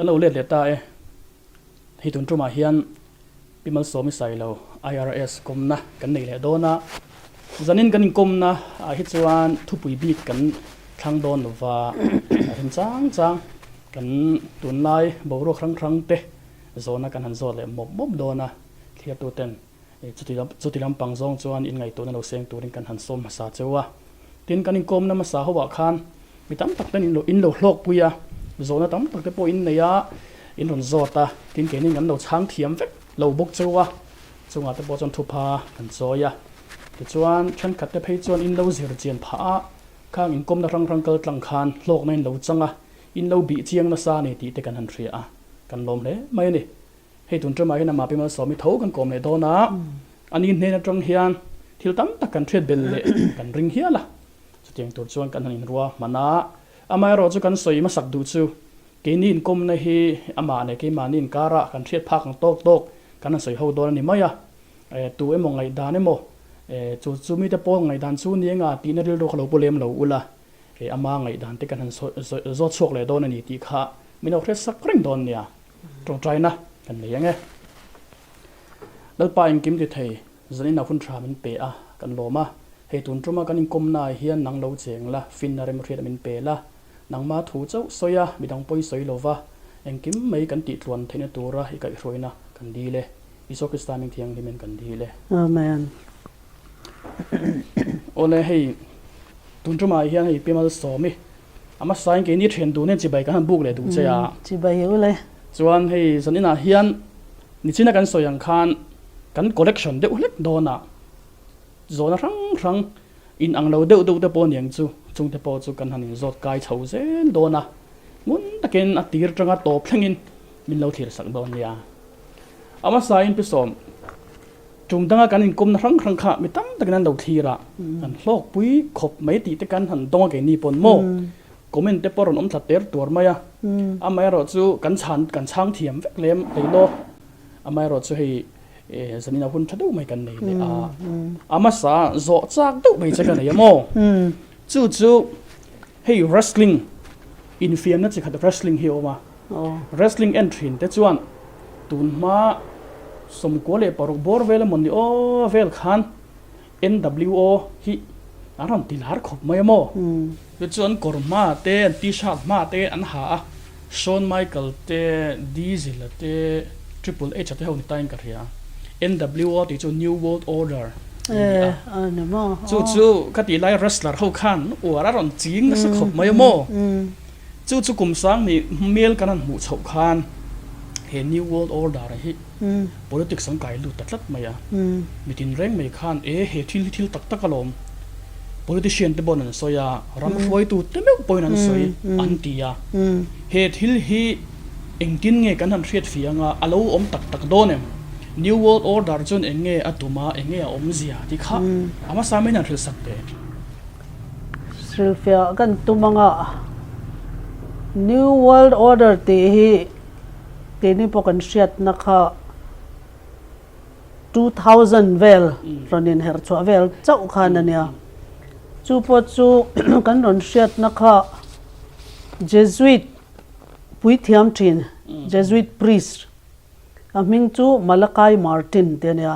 Kan lo let leh ta e. Hei tun tumah hian Pi Malsawmi Sailo IRS kawmna kan nei leh dawn a. Zanin kan inkawmna ah hi chuan thupui bik kan thlang dawn lova rem chang chang kan tunlai boruak hrang hrang te zawhna kan han zawt leh mawp mawp dawn a, thliartuten Chuti lampang zawng chuan inngaihtuahna lo seng turin kan han sawm hmasa cheu a. Tin, kan inkawmna hmasa hoah khan mi tam tak ten in lo hlawkpui a, zawhna tam tak te pawh in nei a, in rawn zawt a, tin keini kan lo chhang thiam vek lo bawk cheu a, chungah te pawh chuan thupha kan chawi a. Tichuan, thenkhat te phei chuan in lo zir chian phah a, khang inkawmna hrang hrang kal tlang khan hlawkna in lo chang a, in lo bih chiang nasa a ni tih te kan han hria a, kan lawm hle mai a ni. Hei tun ṭamah hian amah Pimalsawmi tho kan kawm leh dawn a, ani hnen aṭang hian thil tam tak kan hriat bel leh kan ring hial a, chutiang tur chuan kan han inrua hman a. Amaherawh chu kan sawi hmasak duh chu keini inkawmna hi amah leh keimahni inkarah kan hriat phak ang tawk tawk kan han sawi ho dawn a ni mai a, tu emaw ngaihdan emaw chu chu mite pawl ngaihdan chu ni anga tihna rilru kha lo pu lem lo ula, Kei ama ngaihdan te kan han zawt chhuak leh dawn a ni tih kha min lo hre sak reng dawn nia. Tawngtaina kan nei ang e. Lalpa engkim ti thei, zanin a hun tha min pe a, kan lawm a. Hei tun tuma kan inkawmna ah hian nang lo cheng la, finna remhriat min pe la, nangma thu chauh sawi a, midang pawi sawi lova, engkim mai kan tih tluan theihna tura i kaihhruaina kan dil e. Isua Krista hming thianghlimin kan dil e. Amen. Awle hei tun tumah hian hei Pi Malsawmi a hmasain keini thian dun hian chibai kan han buk leh duh che a. Chibai hi ule. Chuan hei zan inah hian nichina kan sawi ang khan kan collection deuh hlek dawnah zawhna hrang hrang in ang lo deuh deuh te pawh aniang chu chungte pawh chu kan han inzawt kai chho zel dawn a, ngun takin a tir atanga tawp thlengin min lo thlir sak dawn nia. A hmasain Pi Sawm. Tum danga kan inkawmna hrang hrang kha mi tam takin an lo thlir a, kan hlawkpui khawp mai tih te kan han dawng a keini pawn maw? Comment te pawh rawn awm thla ter tuar mai a, amaherawh chu kan chhan kan chhang thiam vek lem hlei law, amaherawh chu hei zanin a hun tha deuh mai kan nei leh a, a hmasa zawh chak deuh mai che ka nei a maw? Chu chu hei wrestling infiamna chi khat wrestling hi a awm a, Wrestling en thin te chuan tun hma 96 bawr vel emaw ni aw vel khan NWO hi an rawn ti lar khawp mai a maw? Chu chu an kawr hma te an t-shirt hma te an ha a, Shawn Michael te, Diesel a te, Triple H a te ho ni ta in ka hria. NWO tih chu New World Order a ni a. Chu chu ka tih lai wrestler ho khan uar a rawn ching nasa khawp mai a maw? Chu chu kum sang nih hmel kan han hmuh chhoh khan he New World Order hi politics an kai lut ta tlat mai a. Mi tinreng mai khan e he thil hi thil tak tak alawm, politician te pawhin an sawi a, ram hruaitu te meuh pawhin an sawi an ti a. He thil hi engtin nge kan han hriat fih anga a lo awm tak tak dawn em? New World Order chuan eng nge a tum a, eng nge a awmzia tih kha a hmasa maiin an hrilhsak teh. Hrilhfiah kan tum anga New World Order tih hi keini pawh kan hriatna kha 2000 vel rawn inherh chhuah vel chauh khan a nia. Chu pawh chu kan rawn hriatna kha Jesuit puithiam thin, Jesuit priest, a hming chu Malachi Martin tih a nia.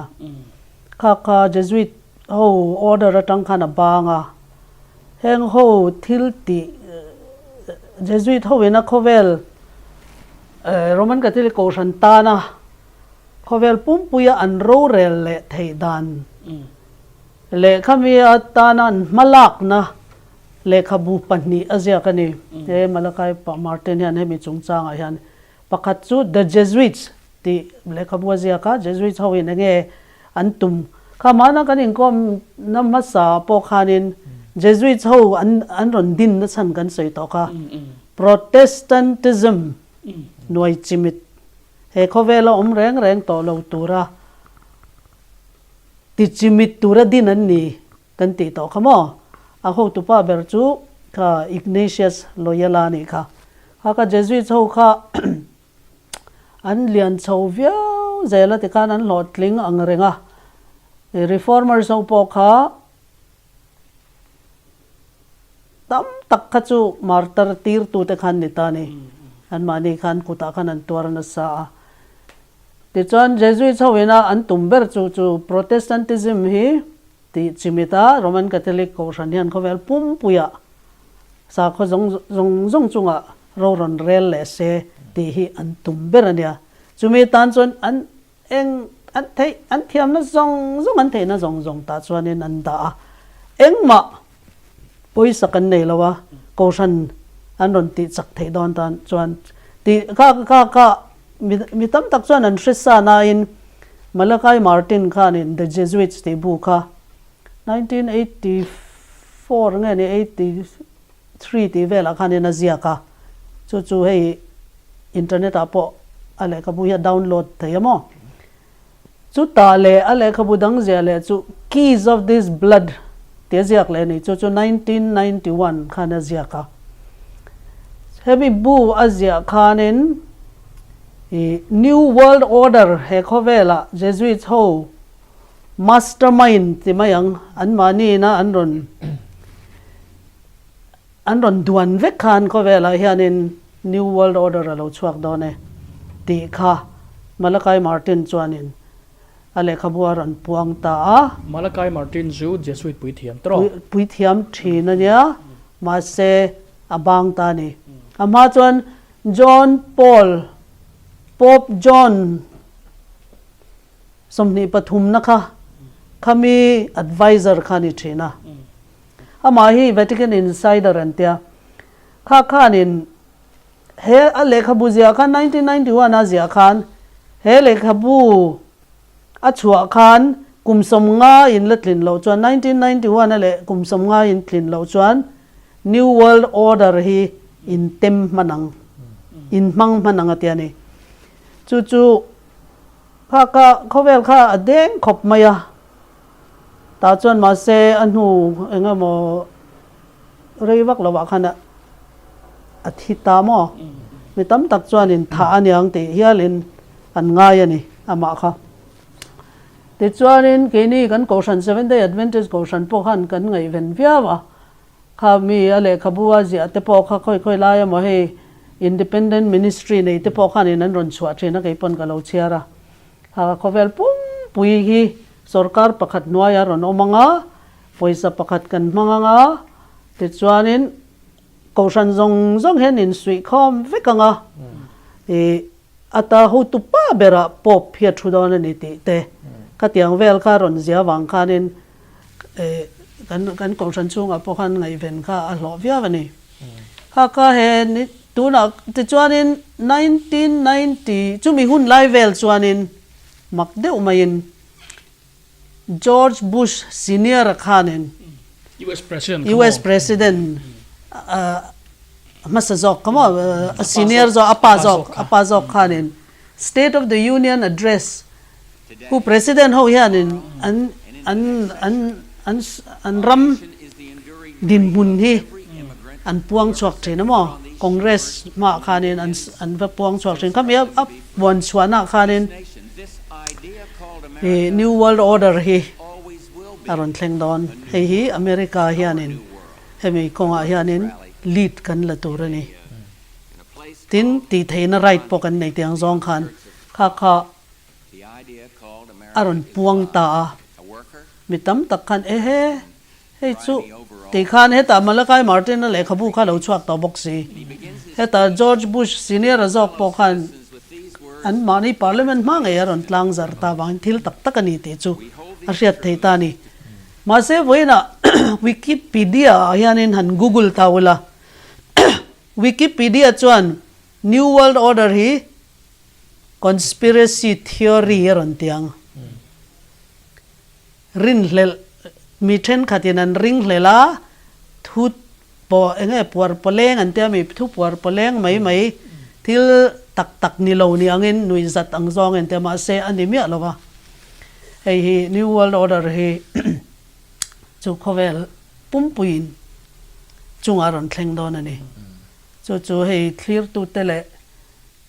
Kha kha Jesuit Ho order atang khan a bang a, heng ho thil tih Jesuit ho ina khawvel Roman Catholic Kohhran tana khawvel pumpuia an rorel leh theih dan leh khami atana an hmalakna lehkhabu pahnih a ziak a ni. He Malachi Martin hian hemi chungchangah hian pakhat chu The Jesuits tih lehkhabu a ziak a, Jesuits ho in enge an tum. Kha hmana kan inkawmna hmasa pawh khanin Jesuits ho an an rawn din na chhan kan sawi tawh kha. Protestantism nuai chimit he khawvela awm reng reng tawh lo tura ti chimit tura din an ni kan tih tawh kha maw? A hotupa ber chu kha Ignatius Loyola a nih kha. Kha kha Jesuits ho kha An lian chho viau zel a tikhan an hlawhtling ang reng a, Reformers ho pawh kha tam tak kha chu martar tirtute khan ni ta a ni. Anmahni khan kutah khan an tuar nasa a. Tichuan Jesuits ho ina an tum ber chu chu Protestantism hi tih chimit a, Roman Catholic kohhran hian khawvel pumpuiah sakhaw zawng zawng zawng chungah ro rawn rel leh se tih hi an tum ber a nia. Chumi tan chuan an eng an theih an thiamna zawng zawng an theihna zawng zawng tah chuanin an dah a, engmah pawisa kan nei lo a, kohhran an rawn tih chak theih dawn tan chuan tih kha kha kha mi mi tam tak chuan an hre sa nain Malachi Martin khanin The Jesuits tih bu kha 1984 nge ni 83 tih velah khanin a ziak a, chu chu hei internet ah pawh a lehkhabu hi a download thei a maw? Chutah leh a lehkhabu dang ziah leh chu Keys of this Blood tih a ziak leh a ni, chu chu 1991 khan a ziak a. Hemi bu a ziah khanin ih New World Order he khawvelah Jesuits ho mastermind ti mai ang, anmahni ina an rawn An rawn duan vek khan khawvelah hianin New World Order a lo chhuak dawn e tih kha Malachi Martin chuanin a lehkhabu a rawn puang ta a. Malachi Martin chu Jesuit puithiam tawh. Puithiam thin a nia, mahse a bang ta a ni. A hma chuan John Paul, Pope John 23 na kha khami adviser kha a ni thin a. Amah hi Vatican Insider an tia. Kha khanin he a lehkhabu ziah khan 1991 a ziah khan he lehkhabu a chhuah khan kum 50 in la tlin loh chuan 1991 a leh kum 50 in tlin loh chuan New World Order hi in tem hman ang, in hmang hman ang a tia ni. Chu chu kha kha khawvel kha a deng khawp mai a. Tah chuan mahse a hnu eng emaw rei vak lovah khan a thi ta maw? Mi tam tak chuanin thah a niang tih hialin an ngai a ni amah kha. Tichuanin keini kan Kohhran Seventh Day Adventist Kohhran pawh khan kan ngaihven viau a, kha mi a lehkhabu a ziah te pawh kha khawi khawi lai emaw hei Independent Ministry nei te pawh khanin an rawn chhuah thin a keipawn ka lo chhiar a. Kha khawvel pumpui hi Sorkar pakhat hnuaia rawn awm ang a, pawisa pakhat kan hmang ang a, tichuanin Kohhran zawng zawng hian insuih khawm vek ang a, ih ata hotu pa berah Pope hi a thu dawn a ni tih te khatiang vel kha rawn zia avang khanin ih kan kan Kohhran chhungah pawh khan ngaihven kha a hlawh viau a ni. Kha kha he ni tunah tichuanin 1990 chumi hun lai vel chuanin Mak deuh maiin George Bush Senior-a khanin US President kha maw? US President hmasa zawk kha maw? A senior zawk, a pa zawk, a pa zawk khanin State of the Union Address hu President ho hianin an an an an an ram dinhmun hi an puang chhuak thin a maw? Congress hmaah khanin an an va puang chhuak thin. Khami a puan chhuahnaah khanin ih New World Order hi a rawn thleng dawn. Hei hi America hianin hemi kawngah hianin lead kan la tur a ni. Tin, tih theihna right pawh kan nei tiang zawng khan kha kha a rawn puang ta a. Mi tam tak khan ehe Hei chu ti khan hetah Malachi Martin-a lehkhabu kha lo chhuak tawh bawk si. Hetah George Bush Senior-a zawk pawh khan an mahni Parliament hma ngei a rawn tlang zar ta vangin thil tak tak a ni tih chu a hriat thei ta a ni. Mahse vawiinah Wikipedia-ah hianin han Google ta ula, Wikipedia chuan New World Order hi conspiracy theory a rawn ti ang. Rinhlelh, Mi thenkhatin an ringhlelh a, thu pawh eng nge puar pawleng an tia mi, thu puar pawleng mai mai, thil tak tak ni lo ni angin nuihzat ang zawng en tia mahse a ni miah lo va. Hei hi New World Order hi chu khawvel pumpuiin chungah a rawn thleng dawn a ni. Chu chu hei thlirtute leh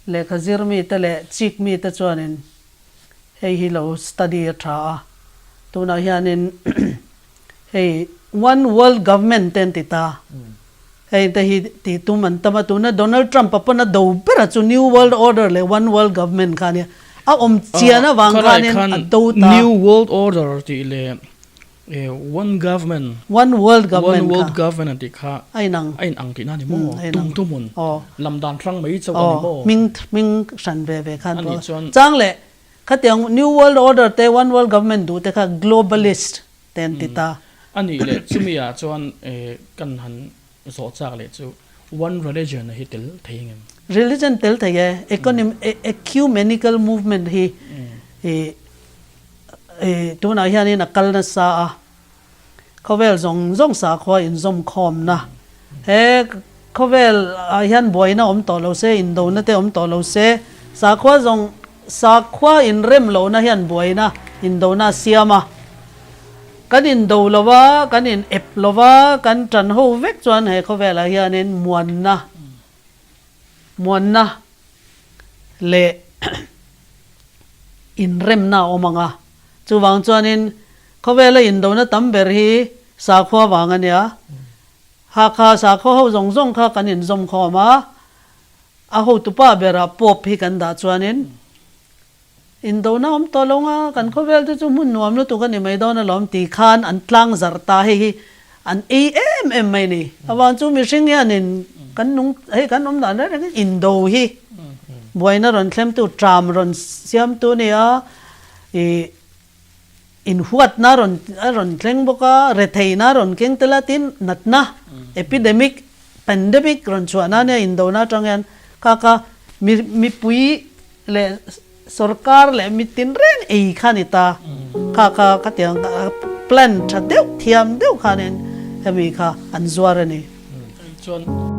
lehkha zirmite leh chikmite chuanin Hei hi lo study a tha a, tunah hianin hei one world government te an ti ta. Hei te hi tih tum an tam a, tuna Donald Trump-a pawn a do bera chu New World Order leh One World Government kha a nia. A awm chian avang khanin a do ta. New World Order tih leh One Government, One World Government kha. One World Government an tih kha a inang. A inang tihna a ni maw? Tum tumun lam dan hrang mai chauh a ni maw? Hming hming hran ve ve khan pawh. Chang leh khatiang New World Order te One World Government duh te kha Globalist te an ti ta. A nih leh chumi ah chuan kan han zawh chak leh chu One Religion a hi tel thei engem? Religion tel thei e, Ecumenical Movement hi tunah hianin a kal nasa a, khawvel zawng zawng sakhua inzawmkhawmna he khawvel ah hian buaina awm tawh lo se, indona te awm tawh lo se, sakhua zawng sakhua inrem lohna hian buaina indona a siam a, kan indo lo a, kan in ep lo a, kan tan ho vek chuan he khawvel ah hianin muanna muanna leh inremna a awm ang a. Chuvang chuanin khawvela indona tam ber hi sakhua vang a nia. Hakha sakhua ho zawng zawng kha kan inzawm khawm a, a hotupa berah Pope hi kan dah chuanin Indona awm tawh lo nga, kan khawvel te chu hmun nuam lutuk a ni mai dawn alawm ti khan an tlang zarh ta, hei hi an ei em em mai ni. Avang chu mihring hianin kan nung hei kan awm dan reng rengin indo hi buaina rawn thlemtu tram rawn siamtu a ni a, ih inhuatna rawn a rawn thleng bawk a, retheihna a rawn keng tel a, tin natna epidemic pandemic rawn chhuahna ania indona atang hian kha kha mi mipui leh sorkar leh mi tinreng ei kha a ni ta. Kha kha khatiang plan tha deuh thiam deuh khanin hemi kha an zuar a ni. Chuan.